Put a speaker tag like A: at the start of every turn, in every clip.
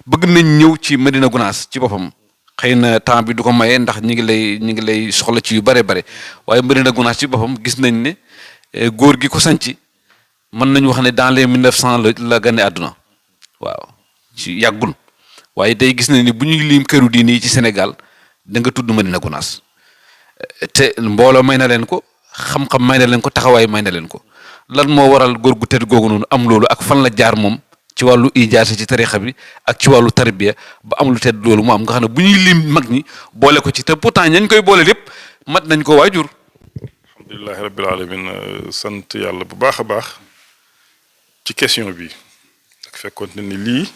A: bëgg nañ ñëw ci Medina Gounass ci boppam xëy na temps bi du ko maye ndax ñi ngi lay soxla ci yu bare bare waaye Medina Gounass ci boppam gis nañ ne góor gi ko sanc mën nañu wax ne dans les 1900 la gane àdduna waaw ci yàggul waaye tey gis nañ ni bu ñuy lim këru diine yi ci Sénégal da nga tudd Medina Gounass te mbooloo may na leen ko xam-xam may na leen ko taxawaay may na leen ko lan moo waral góor gu tedd googu noonu am loolu ak fan la jaar moom ci wàllu ijaasa ci tarixa bi ak ci wàllu tarbiya ba am lu tedd loolu mu am nga xam ne bu ñuy lim mag ñi boole ko ci te pourtant ñañ koy boole lépp mat nañ ko waajur.
B: alhamdulilahi rabbil alamin sant yàlla bu baax a baax ci question bi ak fekkoon ne ni lii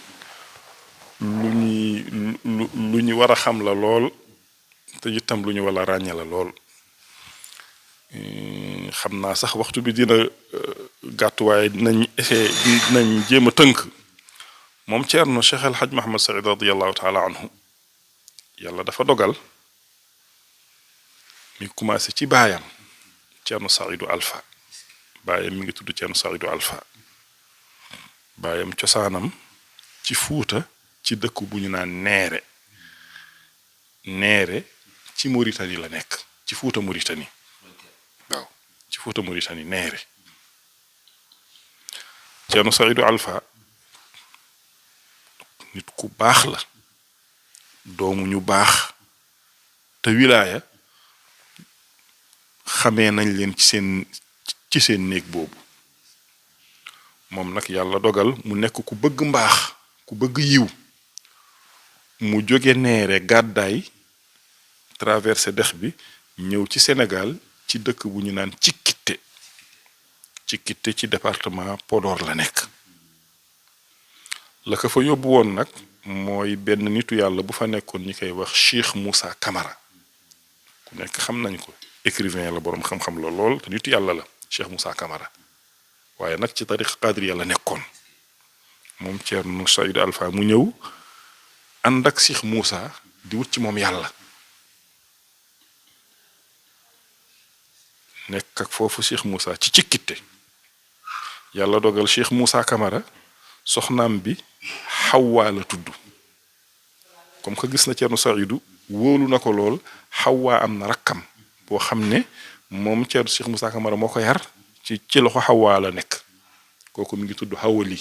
B: lu ñu war a xam la lool te itam lu ñu war a ràññee la lool xam naa sax waxtu bi dina gàtt waaye dinañ jéem a tënk moom Ceerno Cheikh El Hadj Mahamad Saïd radiyallahu taala anhu yàlla dafa dogal mi commencé ci baayam Ceerno Saïdu Alpha baayam mi ngi tudd Ceerno Saïdu Alpha baayam cosaanam ci Fuuta ci dëkk bu ñu naan Neere ci Mauritanie la nekk ci Fuuta Mauritanie waaw ci Fuuta Mauritanie Neere Ceerno Saïdu Alpha nit ku baax la doomu ñu baax te wilaaya xamee nañ leen ci seen néeg boobu moom nag yàlla dogal mu nekk ku bëgg mbaax ku bëgg yiw mu jóge Neere gàddaay traversé dex bi ñëw ci Sénégal ci dëkk bu ñu naan Cikkitte ci département Podor la nekk la ko fa yóbbu woon nag mooy benn nitu yàlla bu fa nekkoon ñi koy wax Cheikh Moussa Camara ku nekk xam nañ ko écrivain la boroom xam-xam la lool te nitu yàlla la Cheikh Moussa Camara waaye nag ci tariqa qadriya la nekkoon moom Ceerno Saïd Alpha mu ñëw ànd ak Cheikh Moussa di wut ci moom yàlla nekk ak foofu Cheikh Moussa ci Cikkitte yàlla dogal Cheikh Moussa Camara soxnaam bi Xawwa la tudd comme que gis na Ceerno Saïdu wóolu na ko lool Xawwa am na rakkam boo xam ne moom Ceerno Cheikh Moussa Camara moo ko yar ci loxo Xawwa la nekk kooku mi ngi tudd Xawali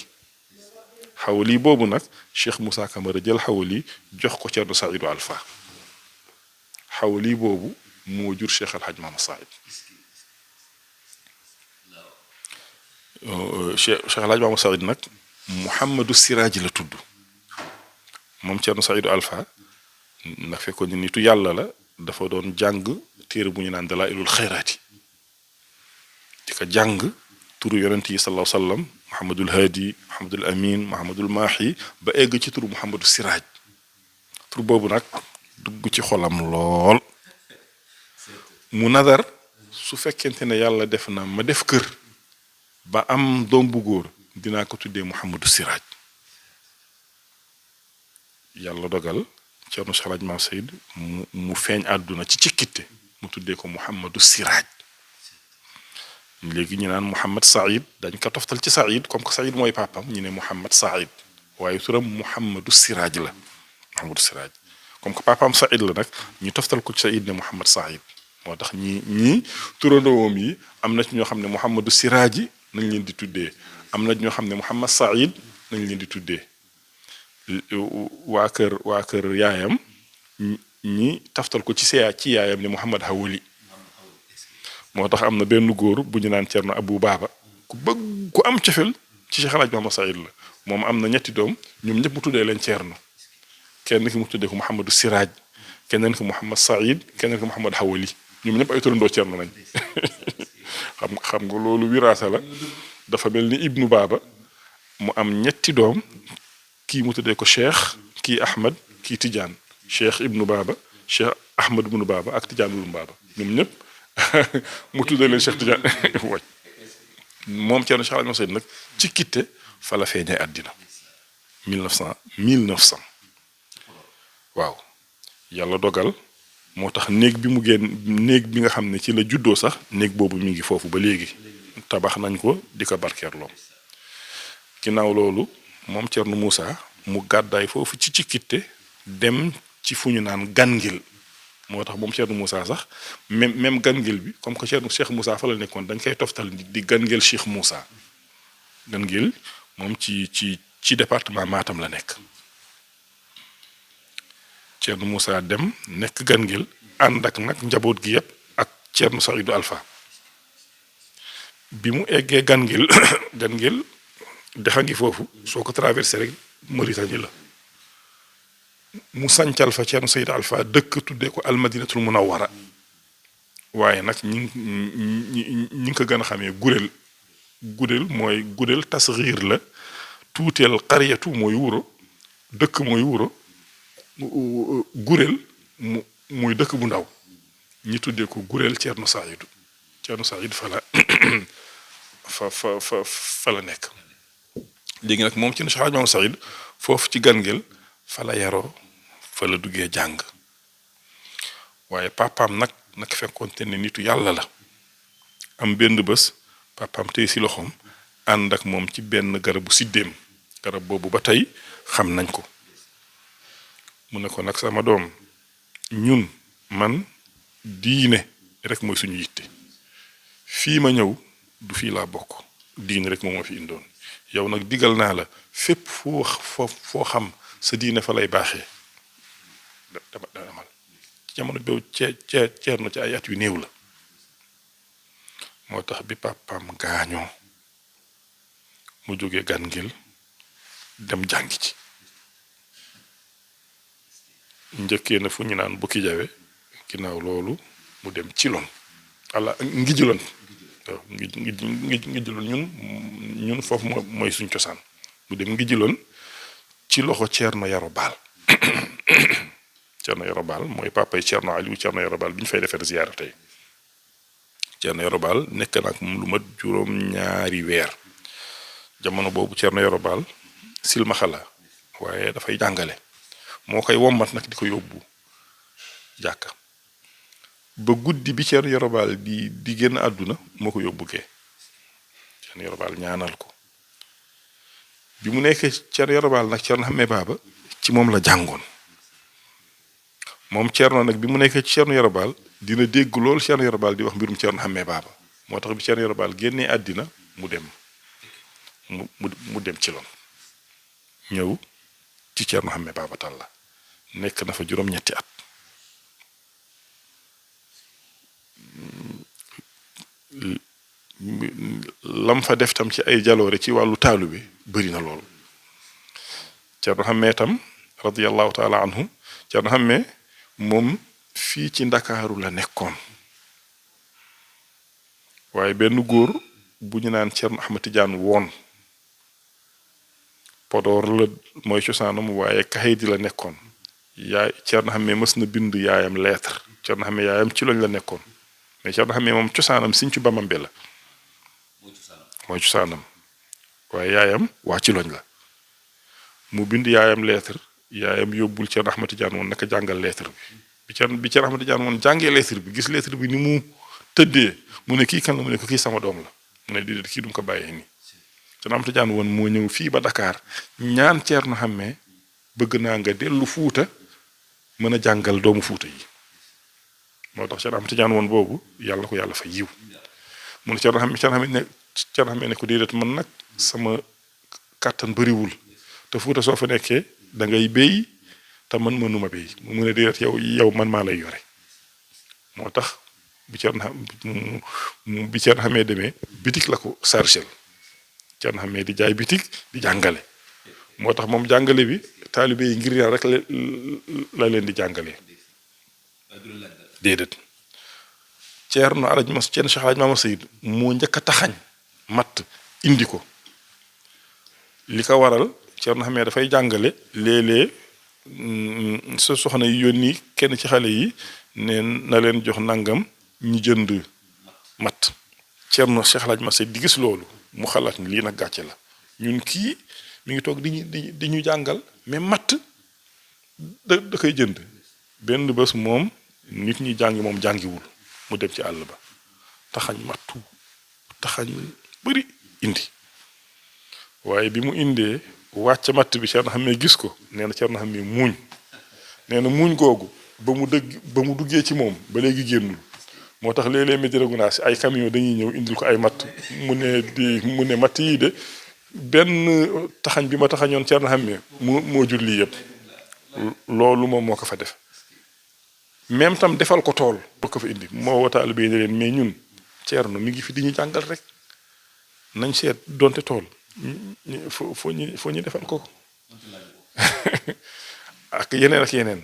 B: boobu nag Cheikh Moussa Camara jël Xawali jox ko Ceerno Saïdu Alpha Xawali boobu moo jur Cheikh El Hadj Mama Saïd Cheikh El Hadj Mama Saïd nag Mouhamadou Siraaj la tudd moom Ceerno Saïdu Alpha ndax fekkoon ni nitu yàlla la dafa doon jàng téere bu ñu naan Dalaa'ilul Xayraati di ko jàng turu yonent yi sallallahu alayhi wa sallam Muhammadul Haadi Muhammadul Amin Muhammadul Maahi ba egg ci turu Mouhamadou Siraaj tur boobu nag dugg ci xolam lool mu nadar su fekkente ne yàlla def na ma def kër ba am doom bu góor dinaa ko tuddee Mouhamadou Siraaj yàlla dogal Ceerno Cheikh El Hadj Mame Saïd mu feeñ àdduna ci Cikkitte mu tuddee ko Mouhamadou Siraaj léegi ñu naan Mouhamad Saïd dañ ko toftal ci Saïd comme que Saïd mooy papam ñu ne Mouhamad Saïd waaye turam Mouhamadou Siraaj la Mouhamadou Siraaj comme que papam Saïd la nag ñu toftal ko ci Saïd ne Mouhamad Saïd moo tax ñii turandoom yi am na ci ñoo xam ne Mouhamadou Siraaj yi nañ leen di tuddee am na ñoo xam ne Mouhamad Saïd nañ leen di tuddee waa kër yaayam ñi taftal ko ci yaayam ne Mouhamad Hawali moo tax am na benn góor bu ñu naan Ceerno Abou Baba ku bëgg ku am cofeel ci Cheikh El Hadj Mama Saïd la moom am na ñetti doom ñoom ñëpp mu tuddee leen Ceerno kenn ki mu tuddee ko Mouhamadou Siraaj keneen ki Mouhamad Saïd keneen ki Mouhamad Hawali ñoom ñëpp ay turandoo Ceerno nañ xam nga loolu wiraasa la dafa mel ni Ibnu Baba mu am ñetti doom kii mu tuddee ko Cheikh kii Ahmad kii Tidiane Cheikh Ibnu Baba Cheikh Ahmad Ibnu Baba ak Tidiane Ibnu Baba ñoom ñëpp mu tuddee leen Cheikh Tidiane waj moom Ceerno Cheikh El Hadj Mame Saïd nag ci Cikkitte fa la feeñee àddina 1900 waaw yàlla dogal moo tax néeg bi mu génn néeg bi nga xam ne ci la juddoo sax néeg boobu mi ngi foofu ba léegi tabax nañ ko di ko barkeerloo ginnaaw loolu moom Ceerno Moussa mu gàddaay foofu ci Cikkitte dem ci fu ñu naan Gangil moo tax moom Thierno Moussa sax même Gangil bi comme que Cheikh Moussa fa la nekkoon dañ koy toftal di Gangil Cheikh Moussa Gangil moom ci département Matam la nekk Thierno Moussa dem nekk Gangil ànd ak nag njaboot gi yépp ak Thierno Saïdou Alpha bi mu eggee Gangil Gangil dexa ngi foofu soo ko traversé rek Mauritanie la mu sancal fa Thierno Saïdou Alpha dëkk tuddee ko almadinatul munawwara waaye nag ñi ngi ko gën a xamee gudel mooy gudel tasxiir la tuuteel xariyatu mooy wuro dëkk mooy wuro gurel muy dëkk bu ndaw ñi tuddee ko gurel Thierno Saïdou fa la fa la nekk léegi nag moom ci Cheikh Hadj Mamadou Saïd foofu ci Gangel fa la yaroo fa la duggee jàng waaye papaam nag fekkoonte ne nitu yàlla la am benn bés papaam tey si loxoom ànd ak moom ci benn garabu siddéem garab boobu ba tey xam nañ ko mu ne ko nag sama doom ñun man diine rek mooy suñu yitte fii ma ñëw du fii laa bokk diine rek moom ma fi indoon yow nag digal naa la fépp foo xam sa diine fa lay baaxee dama amal ci jamono boobu Ceerno ci ay at yu néew la moo tax bi papaam gaañoo mu jógee Gangel dem jàngi ci njëkkee na fu ñu naan bukki jawe ginnaaw loolu mu dem ci lon walla ngi ji lon waaw ngi ji lon ñun foofu mooy suñ cosaan mu dem ngi ji lon ci loxo Ceerno Yaro Baal Ceerno Yaro Baal mooy papay Ceerno Aliou Ceerno Yaro Baal bi ñu fay defee ziyaara tey Ceerno Yaro Baal nekk nag moom lu mat juróom-ñaari weer jamono boobu Ceerno Yaro Baal silmaxa la waaye dafay jàngale moo koy wommat nag di ko yóbbu jàkka ba guddi bi Ceerno Yaro Baal di génn àdduna moo ko yóbbu kee Ceerno Yaro Baal ñaanal ko bi mu nekkee Ceerno Yaro Baal nag Ceerno Xamme Baaba ci moom la jàngoon moom Ceerno nag bi mu nekkee ci Ceerno Yaro Baal dina dégg loolu Ceerno Yaro Baal di wax mbirum Ceerno Xamme Baaba moo tax bi Ceerno Yaro Baal génnee àddina mu dem ci loon ñëw ci Ceerno Xamme Baaba Talla nekk na fa juróom-ñetti at lam fa def tam ci ay jaloore ci wàllu taalu bi bëri na loolu Ceerno Xamme tam radiyallahu taala anhu Ceerno Xamme moom fii ci Ndakaaru la nekkoon waaye benn góor bu ñu naan Ceerno Ahmad Tijaan woon Podor la mooy cosaanam waaye Kaxaydi la nekkoon yaay Ceerno Xamme mës na bind yaayam lettre Ceerno Xamme yaayam ci loñ la nekkoon mais Ceerno Xamme moom cosaanam Sinthiou Bamambé la mooy cosaanam waaye yaayam waa ci loñ la mu bind yaayam lettre yaayam yóbbul Ceerno Ahmad Tijaan woon naka jàngal lettre bi Ceerno Ahmad Tijaan woon jàngee lettre bi gis lettre bi ni mu tëddee mu ne kii kan la mu ne ko kii sama doom la mu ne déedéet kii dum ko bàyyee nii Ceerno Ahmad Tijaan woon moo ñëw fii ba Dakar ñaan Ceerno Xamme bëgg naa nga dellu Fuuta mën a jàngal doomu Fuuta yi moo tax Ceerno Ahmad Tijaan woon boobu yàlla ko yàlla fa yiw mu ne Ceerno Xamme ne ko déedéet man nag sama kàttan bëriwul te Fuuta soo fa nekkee da ngay béy te man mënuma béy mu ne déedéet yow man maa lay yore moo tax bi Ceerno Xamme demee bitik la ko sargel Ceerno Xamme di jaay bitik di jàngale moo tax moom jàngale bi taalibe yi ngir yàlla rek la leen di jàngale déedéet Ceerno Cheikh Hadj Mamadou Saïd moo njëkk a taxañ matt indi ko li ko waral Ceerno Xamme dafay jàngale léeg-léeg sa soxna yi yónni kenn ci xale yi ne na leen jox nangam ñu jënd matt Ceerno Cheikh Hadj Mamadou Saïd di gis loolu mu xalaat ni lii nag gàcce la ñun kii mi ngi toog di ñu jàngal mais matt da koy jënd benn bés moom nit ñi jàngi moom jàngiwul mu dem ci àll ba taxañ mattu taxañ bëri indi waaye bi mu indee wàcc matt bi Ceerno Hammet gis ko nee na Ceerno Hammet muuñ nee na muuñ googu ba mu duggee ci moom ba léegi génnul moo tax léeg-léeg Médina Gounass ay camion dañuy ñëw indil ko ay matt mu ne matt yii de benn taxañ bi ma taxañoon Ceerno Hammet moo jur lii yëpp loolu moom moo ko fa def même tam defal ko tool boo ko fa indi moo wataal bi ne leen mais ñun Ceerno mi ngi fi di ñu jàngal rek nañ seet donte tool foo ñu defal ko ak yeneen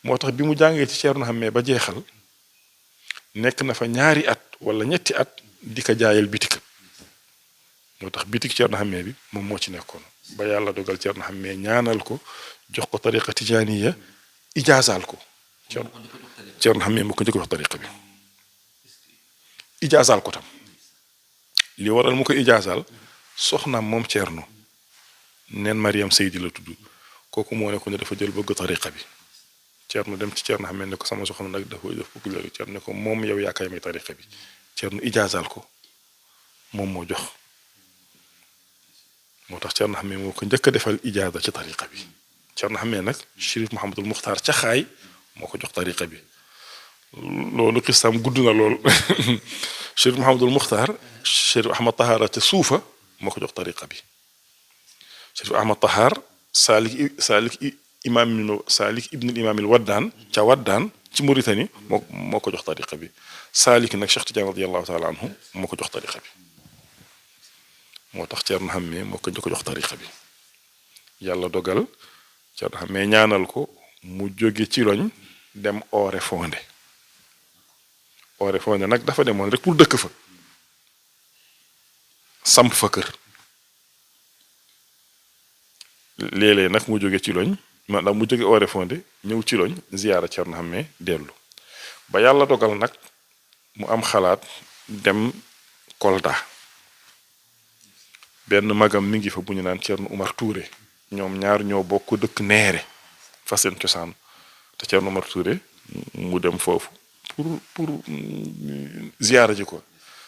B: moo tax bi mu jàngee ci Ceerno Hammet ba jeexal nekk na fa ñaari at wala ñetti at di ko jaayal bitik moo tax bitik Ceerno Hammet bi moom moo ci nekkoon ba yàlla dogal Ceerno Hammet ñaanal ko jox ko tariqa tijaaniya ijaazaal ko Ceerno Hammet moo ko njëkk jox tariqa bi ijaazaal ko tam li waral mu ko ijaazaal soxnaam moom Ceerno neen Mariam Seydi la tudd kooku moo ne ko ne dafa jël bëgg tariqa bi Ceerno dem ci Ceerno Hammet ne ko sama soxna nag dafa bëgg la Ceerno ne ko moom yow yaa kay may tariqa bi Ceerno ijaazaal ko moom moo jox moo tax Ceerno Hammet moo ko njëkk a defal ijaaza ci tariqa bi Ceerno Hammet nag Chérif Mouhamadul Muxtaar ca xaay moo ko jox tariqa bi loolu xisam gudd na lool Chérif Mouhamadul Muxtaar Chérif Ahmad Tahar ca suufa moo ko jox tariqa bi Chérif Ahmad Tahar Saalik ibnul imaamil Waddaan ca Waddaan ci Mauritanie moo ko jox tariqa bi Saalik nag Cheikh Tidiane radiyallahu taala anhu moo ko jox tariqa bi moo tax Ceerno Hammet moo ko njëkk a jox tariqa bi yàlla dogal Ceerno Hammet ñaanal ko mu jóge ci loñ dem Oréfondé nag dafa demoon rek pour dëkk fa samp fa kër léeg-léeg nag mu jóge ci loñ maanaam mu jóge Oréfondé ñëw ci loñ ziyaara Ceerno Hammet dellu ba yàlla dogal nag mu am xalaat dem Kolda benn magam mi ngi fa bu ñu naan Ceerno Umar Touré ñoom ñaar ñoo bokk dëkk neere fa seen cosaan te Ceerno Umar Touré mu dem foofu pour ziyaara ji ko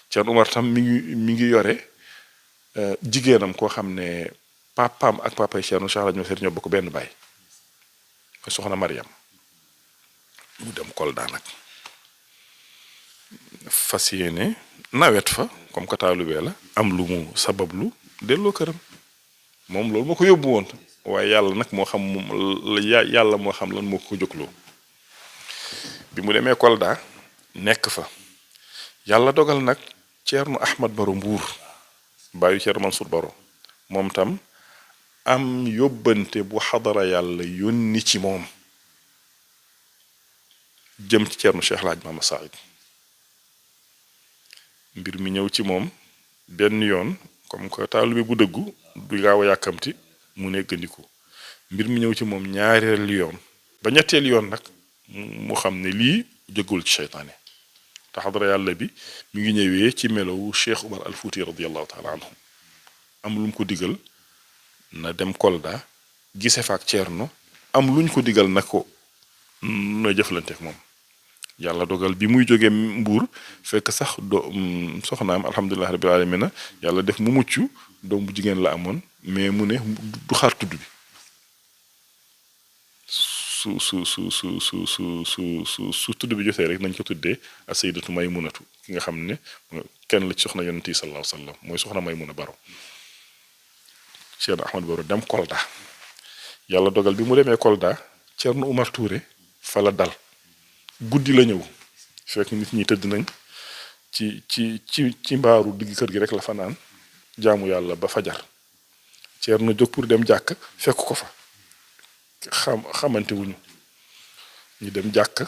B: Ceerno Umar tam mi ngi yore jigéenam koo xam ne papaam ak papay Ceerno Cheikh Alaaji Maalik ñoo bokk benn baay soxna Mariam mu dem Kolda nag fas yéene nawet fa comme que taalubee la am lu mu sabablu delloo këram moom loolu moo ko yóbbu woon waaye yàlla nag moo xam yàlla moo xam lan moo ko jógloo bi mu demee Kolda nekk fa yàlla dogal nag Ceerno Ahmad Baro Mbuur bàyyi Ceerno Mansour Baro moom tam am yóbbante bu xadara yàlla yónni ci moom jëm ci Ceerno Cheikh Laaj Maama Saïd mbir mi ñëw ci moom benn yoon comme que taalibe bu dëggu du gaaw a yàkkamti mu neggandiku mbir mi ñëw ci moom ñaareel yoon ba ñetteel yoon nag mu xam ne lii jógul ci seytaane te xadara yàlla bi mi ngi ñëwee ci melowu Cheikh Umar al Fuuti radiyallahu taala anhu am lu mu ko digal na dem Kolda gise fa ak Ceerno am luñ ko digal na ko na jëflanteek moom yàlla dogal bi muy jógee Mbuur fekk sax soxnaam alhamdulilah rabbil alamin yàlla def mu mucc doom bu jigéen la amoon mais mu ne du xaar tudd bi su tudd bi jotee rek nañ ko tuddee a sayyidatu Maymunatu ki nga xam ne kenn la ci soxna yonent yi sallallahu alayhi wa sallam mooy soxna Maymuna Baro Ceerno Ahmad Baro dem Kolda yàlla dogal bi mu demee Kolda Ceerno Umar Touré fa la dal guddi la ñëw fekk nit ñi tëdd nañ ci mbaaru digg kër gi rek la fanaan jaamu yàlla ba fajar Ceerno jóg pour dem jàkk fekk ko fa xamante wuñu ñu dem jàkk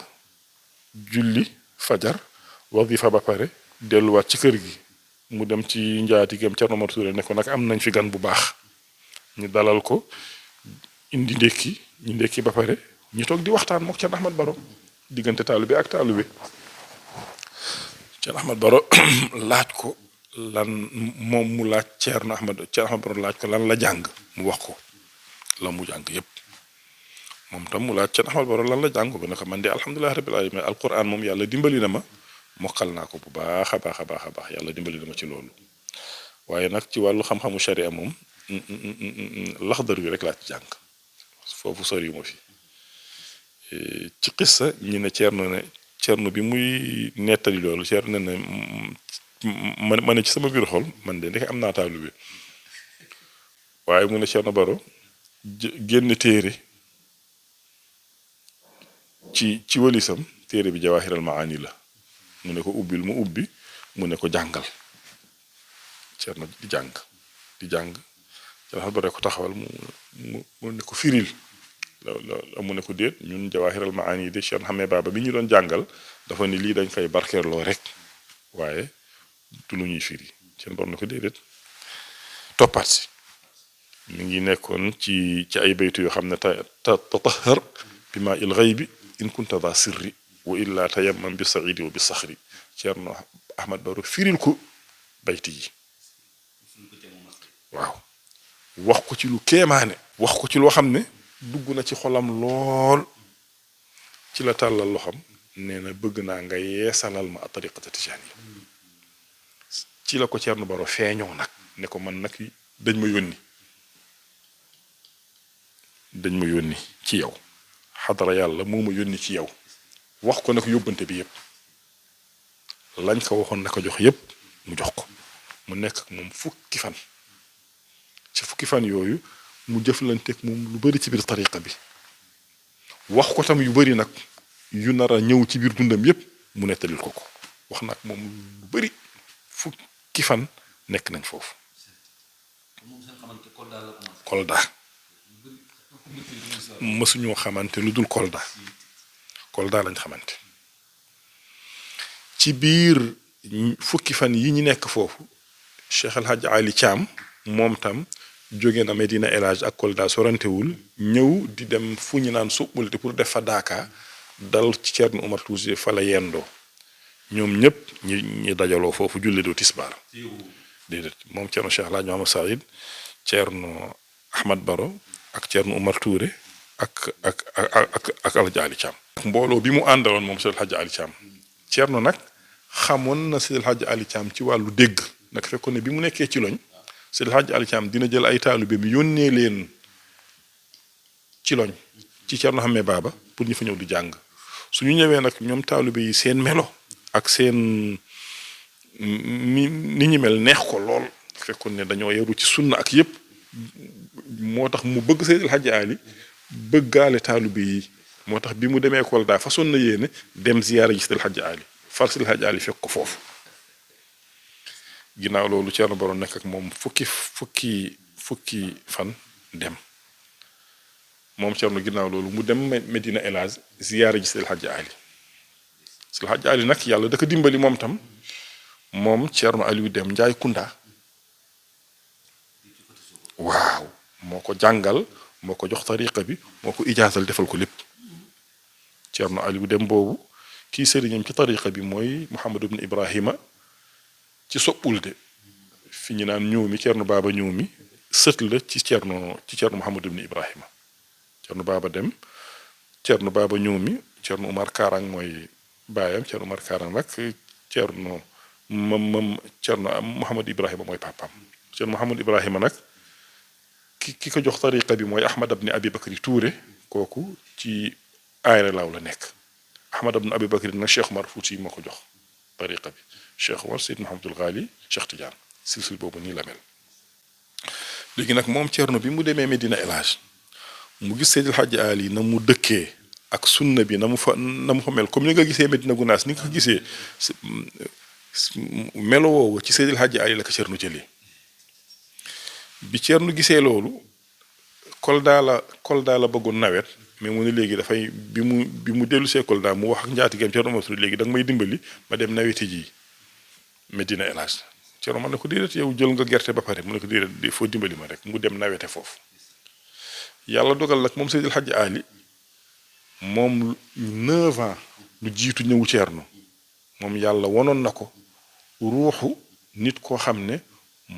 B: julli fajar wasifa ba pare delluwaat ci kër gi mu dem ci njaatigam Ceerno Umar Touré ne ko nag am nañ fi gan bu baax ñu dalal ko indi ndékki ñu ndékki ba pare ñu toog di waxtaan mook Ceerno Ahmad Baro diggante taalibe ak taalibe Ceerno Ahmad Baro laaj ko lan moom mu laaj Ceerno Ahmad Baro laaj ko lan la jàng mu wax ko la mu jàng yépp moom tam mu laaj Ceerno Ahmad Baro lan la jàng ba ne ko man de alhamdulilah rabbil alamin alquran moom yàlla dimbali na ma mokkal naa ko bu baax a baax a baax a baax yàlla dimbali na ma ci loolu waaye nag ci wàllu xam-xamu sharia moom laxdar bi rek laa ci jàng foofu sori ma fi ci xissa ñi ne Ceerno bi muy nettali loolu Ceerno ne ma ne ci sama biir xol man de ndeke am naa taalibe waaye mu ne Ceerno Baro génn téere ci walisam téere bi Jawaahiral Maani la mu ne ko ubbil mu ubbi mu ne ko jàngal Ceerno di jàng Ceerno Baro ko taxawal mu ne ko firil mu ne ko déet ñun Jawaahiral Maani de Cheikh Ahmed Baba bi ñu doon jàngal dafa ni lii dañ koy barkeerloo rek waaye du lu ñuy firi Ceerno Baro ne ko déedéet toppaat si mi ngi nekkoon ci ay baytu yoo xam ne tatahhar bi maa il ghaybi in kunta daa sirri wa illa tayammam bi saidi wa bi saxri Ceerno Ahmed Baro firil ko bayti yi waaw wax ko ci lu kéemaane wax ko ci loo xam ne dugg na ci xolam lool ci la tàllal loxam nee na bëgg naa nga yeesalal ma tariqata tijaan yi ci la ko Ceerno Baro feeñoo nag ne ko man nag dañ ma yónni ci yow xadara yàlla moo ma yónni ci yow wax ko nag yóbbante bi yépp lañ ko waxoon na ko jox yépp mu jox ko mu nekk ak moom fukki fan ci fukki fan yooyu mu jëflanteeg moom lu bari ci biir tariqa bi wax ko tam yu bari nag yu nar a ñëw ci biir dundam yépp mu nettalil ko wax nag moom lu bari fukki fan nekk nañ foofu Kolda mësuñoo xamante lu dul Kolda lañ xamante ci biir fukki fan yi ñu nekk foofu Cheikh El Hadj Ali Thiam moom tam jóge na Medina El Hadj ak Kolda sorantewul ñëw di dem fu ñu naan Suqbulti pour def fa daaka dal ci Ceerno Umar Tuuti fa la yendoo ñoom ñëpp ñi dajaloo foofu julli doo tisbaar déedéet moom Ceerno Cheikh El Hadj Mohamed Saïd Ceerno Ahmad Baro ak Ceerno Umar Touré ak El Hadj Ali Thiam mbooloo bi mu àndaloon moom Seydi El Hadj Ali Thiam Ceerno nag xamoon na Seydi El Hadj Ali Thiam ci wàllu dégg nag fekkoon ne bi mu nekkee ci loñ Seydi El Hadj Ali Thiam dina jël ay taalibe bi yónnee leen ci loñ ci Ceerno Ahmed Baba pour ñu fa ñëw di jàng suñu ñëwee nag ñoom taalibe yi seen melo ak seen ni ñu mel neex ko lool fekkoon ne dañoo yaru ci sunna ak yépp moo tax mu bëgg Seydi El Hadj Ali bëggaale taalibe yi moo tax bi mu demee Kolda façon na yéene dem ziyaara ji Seydi El Hadj Ali far Seydi El Hadj Ali fekk ko foofu ginnaaw loolu Ceerno Baro nekk ak moom fukki fan dem moom Ceerno ginnaaw loolu mu dem Medina El Hadj ziyaara ji Seydi El Hadj Ali Seydi El Hadj Ali nag yàlla da ko dimbali moom tam moom Ceerno Aliou dem Njaay Kunda waaw moo ko jàngal moo ko jox tariqa bi moo ko ijaasal defal ko lépp Ceerno Aliou dem boobu kii sëriñam ci tariqa bi mooy Muhammad ibn Ibrahima ci Soppulde fi ñu naan ñoomi Ceerno Baaba ñoomi sët la ci Ceerno Muhammad ibn Ibrahima Ceerno Baaba dem Ceerno Baaba ñoomi Ceerno Umar Karang mooy baayam Ceerno Umar Karang nag Ceerno Muhammad Ibrahima mooy papaam Ceerno Muhammad Ibrahima nag ki ko jox tariqa bi mooy Ahmad ibn Abi Bakri Touré kooku ci Aéré Lao la nekk Ahmad ibn Abi Bakri nag Cheikh Omar Fouti moo ko jox tariqa bi Cheikh Omar Seyd Mahamadul Ghali Cheikh Tidiane silsil boobu nii la mel léegi nag moom Ceerno bi mu demee Medina El Hadj mu gis Seydi El Hadj Ali na mu dëkkee ak sunna bi na mu fa mel comme ni nga gisee Medina Gunaas ni nga ko gisee melo woowu ci Seydi El Hadj Ali la ko Ceerno jëlee bi Ceerno gisee loolu Kolda la bëggoon nawet mais mu ne léegi dafay bi mu dellu see Kolda mu wax ak njaatigam Ceerno Umar Touré léegi da nga may dimbali ma dem naweti ji Medina El Hadj Ceerno man ne ko déedéet yow jël nga gerte ba pare mu ne ko déedéet il faut dimbali ma rek mu dem nawete foofu yàlla dogal nag moom Seydi El Hadj Ali moom 9 ans lu jiitu ñëwu Ceerno moom yàlla wonoon na ko ruuxu nit koo xam ne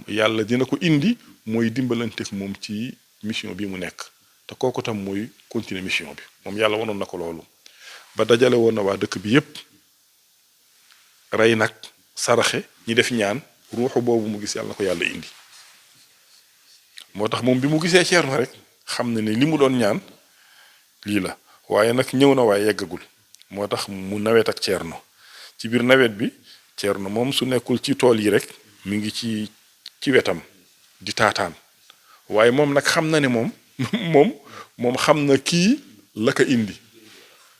B: yàlla dina ko indi mooy dimbalanteeg moom ci mission bi mu nekk te kooku tam mooy continuer mission bi moom yàlla wanoon na ko loolu ba dajale woon na waa dëkk bi yépp rey nag saraxe ñi def ñaan ruuxu boobu mu gis yàlla na ko yàlla indi moo tax moom bi mu gisee Ceerno rek xam na ne li mu doon ñaan lii la waaye nag ñëw na waaye yeggagul moo tax mu nawet ak Ceerno ci biir nawet bi Ceerno moom su nekkul ci tool yi rek mi ngi ci wetam di taataan waaye moom nag xam na ne moom xam na kii la ko indi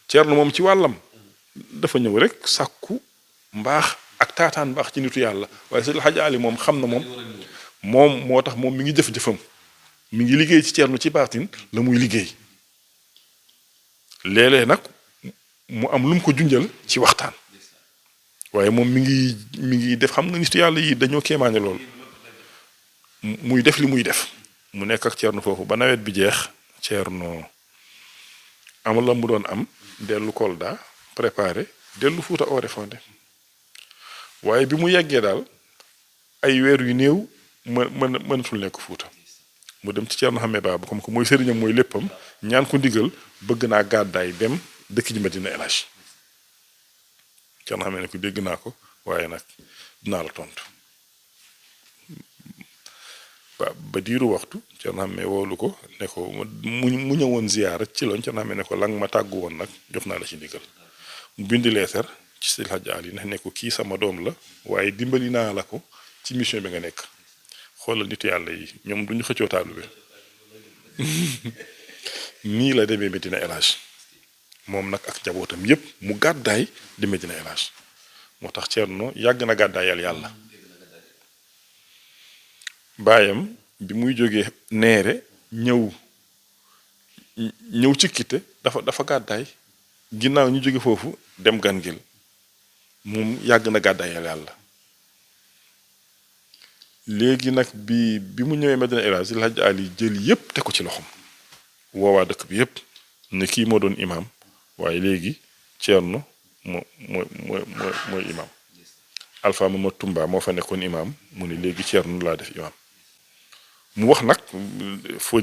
B: Ceerno moom ci wàllam dafa ñëw rek sàkku mbaax ak taataan mbaax ci nitu yàlla waaye Seydi El Hadji Ali moom xam na moom moo tax moom mi ngi jëf-jëfam mi ngi liggéey ci Ceerno ci baatin la muy liggéey léeg-léeg nag mu am lu mu ko junjal ci waxtaan waaye moom mi ngi def xam nga nitu yàlla yi dañoo kéemaane lool muy def li muy def mu nekk ak Ceerno foofu ba nawet bi jeex Ceerno amul la mu doon am dellu Kolda préparé dellu Fuuta Oréfondé waaye bi mu yeggee daal ay weer yu néew mënatul nekk Fuuta mu dem ci Ceerno Hammet Baba comme que mooy sëriñam mooy léppam ñaan ko ndigal bëgg naa gàddaay dem dëkk ji Medina El Hadji Ceerno Hammet ne ko dégg naa ko waaye nag dinaa la tontu ba diiru waxtu Ceerno Hammet woolu ko ne ko mu ñëwoon ziyaara ci loon Ceerno Hammet ne ko lang ma tàggu woon nag jox naa la ci ndigal mu bind leetar ci Seydi El Hadji Ali ndax ne ko kii sama doom la waaye dimbali naa la ko ci mission bi nga nekk xoolal nitu yàlla yi ñoom duñu xëccoo taalibe nii la demee Medina El Hadji moom nag ak njabootam yépp mu gàddaay di Medina El Hadji moo tax Ceerno yàgg na gàddaayal yàlla baayam bi muy jógee neere ñëw ci Kitte dafa gàddaay ginnaaw ñu jóge foofu dem Gàngil moom yàgg na gàddaayal yàlla léegi nag bi mu ñëwee Medina El Hadji El Hadji Ali jël yépp te ko ci loxom woowaa dëkk bi yépp ne kii moo doon imam waaye léegi Ceerno mooy imam Alpha Mama Tumba moo fa nekkoon imam mu ne léegi Ceerno laa def imam mu wax nag foo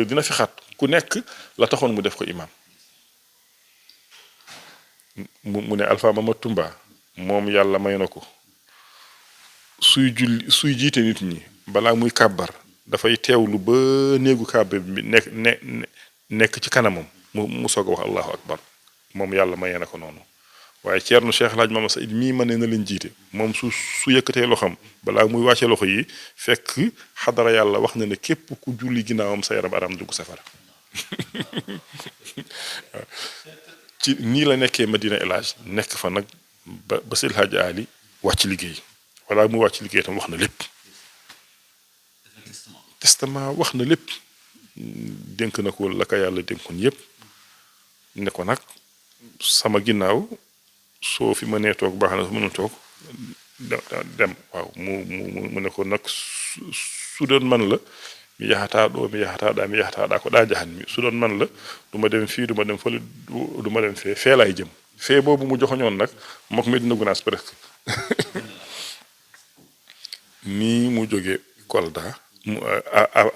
B: dina fi xat ku nekk la taxoon mu def ko imam mu ne Alpha Mama Tumba moom yàlla may na ko suy jiite nit ñi balaa muy kàbbar dafay teewlu ba néegu kàbbar bi nekk ci kanamam mu soog a wax allahu akbar moom yàlla mayee na ko noonu waaye Ceerno Cheikh El Hadji Mama Saïd mii mën na leen jiite moom su yëkkatee loxam balaa muy wàcce loxo yi fekk xadara yàlla wax na ne képp ku julli ginnaawam sa yaram aram dugg safara ci nii la nekkee Medina El Hadji nekk fa nag ba Seydi El Hadji Ali wàcc liggéey wala mu wàcc liggéey tam wax na lépp testament wax na lépp dénk na ko la ko yàlla dénkoon yépp ne ko nag sama ginnaaw soo fi mënee toog baax na su mënul toog dem waaw mu ne ko nag su doon man la mi yaxataa daa ko daa jaxan mi su doon man la du ma dem fii du ma dem fële du ma dem fee laay jëm fee boobu mu joxoñoon nag mook Medina Gounass presque nii mu jóge Kolda mu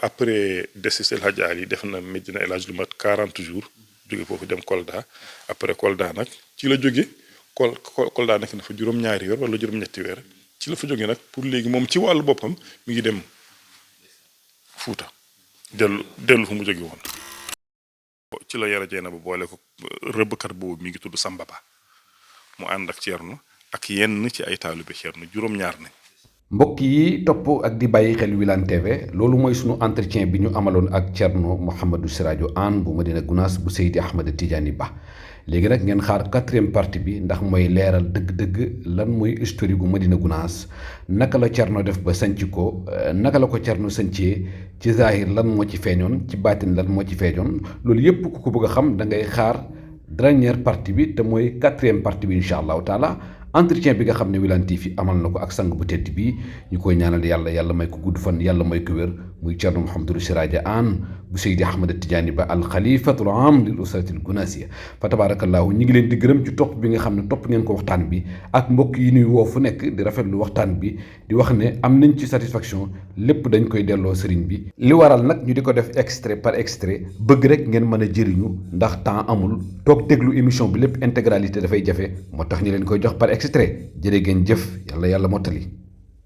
B: après desi Seydi El Hadji Ali def na Medina El Hadji lu mat 40 jours jóge foofu dem Kolda après Kolda nag ci la jóge Kolda nekk na fa juróom-ñaari weer wala juróom-ñetti weer ci la fa jóge nag pour léegi moom ci wàllu boppam mi ngi dem Fuuta dellu fu mu jóge woon ci la yara jeena ba boole ko rëbbkat boobu mi ngi tudd Samba Ba mu ànd ak Ceerno ak yenn ci ay taalibe Ceerno juróom-ñaar nañ
C: mbokk yi topp ak di bàyyi xel Wilane TV loolu mooy sunu entretien bi ñu amaloon ak Ceerno Mouhamadou Siradio Anne bu Medina Gounass bu Seydi Ahmed Tidiane Ba léegi nag ngeen xaar 4e partie bi ndax mooy leeral dëgg-dëgg lan mooy historique gu Medina Gounass naka la Ceerno def ba sanc ko naka la ko Ceerno sancee ci zahir lan moo ci feeñoon ci baatin lan moo ci feeñoon loolu yépp ku ko bëgg a xam da ngay xaar dernière partie bi te mooy 4e partie bi incha allahu taala entretien bi nga xam ne Wilane TV amal na ko ak sang bu tedd bi ñu koy ñaanal yàlla may ko gudd fan yàlla may ko wér muy Ceerno Mouhamadou Siradio Anne bu Seydi Ahmed Tidiane Ba al xalifatul am lil usrati al Gounassiya fa tabarakallahu ñi ngi leen di gërëm ci topp bi nga xam ne topp ngeen ko waxtaan bi ak mbokk yi nuy woo fu nekk di rafetlu waxtaan bi di wax ne am nañ ci satisfaction lépp dañ koy delloo sëriñ bi li waral nag ñu di ko def extrait par extrait bëgg rek ngeen mën a jëriñu ndax temps amul toog déglu émission bi lépp intégralité dafay jafe moo tax ñu leen koy jox par extrait jërë ngeen jëf yàlla mottali